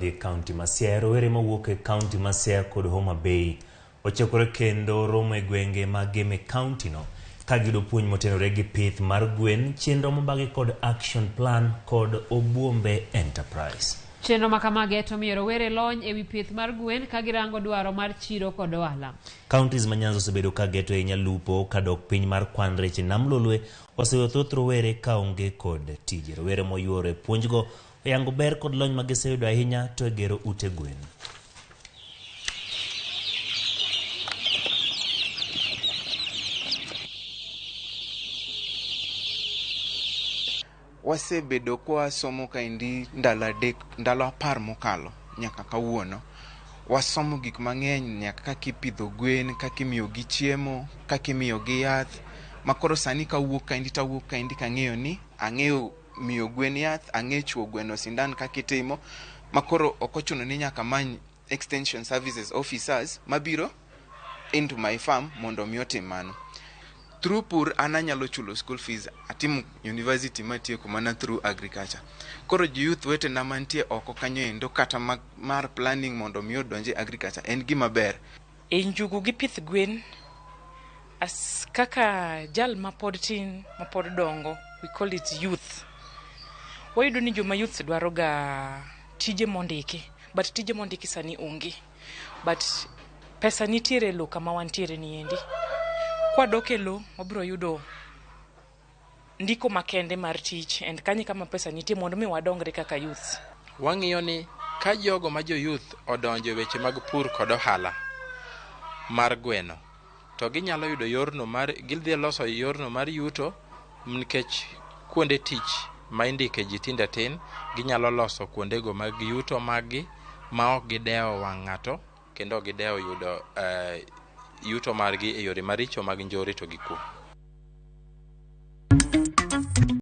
Dhi kaunti ma Siaya. Rowere mawuok e kaunti ma Siaya kod Homa Bay ochokore kendo romo e gwenge mag Gem e kaunti no ka giyudo puonj motenore gi pith mar gwen, chenro mobagi kod Action Plan kod Obuombe Enterprise. Chenro ma kamage to miyo rowere lony e wi pith mar gwen ka girango dwaro mar chiro kod ohala. Counties ma Nyanza osebedo ka geto ahinya lupo ka dok piny mar kwan rech e nam Lolwe oseweyo thoth rowere ka onge kod tije. Rowere moyuoro e puonjgo oyango ber kod lony ma giseyudo ahinya to e gero ute gwen. Wasebedo kwasomo kaendi ndalo adek, ndalo 10 mokalo nyaka kawuono. Wasomo gik mang'eny nyaka kaka ipidho gwen, kaka imiyogi chiemo, kaka imiyogi yath. Makoro sani kawuok kaendi tawuok kaendi kang'eyo ni ang'eyo miyo gwen yath, ang'e chuo gweno sindan kaka itimo. Makoro ok ochuno ni nyaka amany extension services officers mabiro into my farm mondo mi otim mano. Through pur an anyalo chulo school fees, atimo university matieko mana through agriculture. Koro jo youth wetena mantie oko kanyo endo kata mar planning mondo mi odonje agriculture en gima ber. E njugu gi pith gwen, as kaka jal mapod tin mapod dongo, we call it youth. Wayudo ni joma youths dwaro ga tije mondiki, but tije mondiki sani onge. But pesa nitiere e lo kama wantiere ni endi. Kwadok e lo, wabiro yudo ndiko makende mar tich and kanyo kama pesa nitie mondo mi wadongre kaka youths. Wang'iyo ni ka jogo ma jo youth odonjo e weche mag pur kod ohala mar gweno to ginyalo yudo yorno mar gidhi loso yorno mar yuto nikech kuonde tich ma indike ji tinde tin, ginyalo loso kuondego mag yuto maggi ma ok gidewo wang' ng'ato kendo ok gidewo yudo yuto margi e yore maricho mag njore to gi kuo.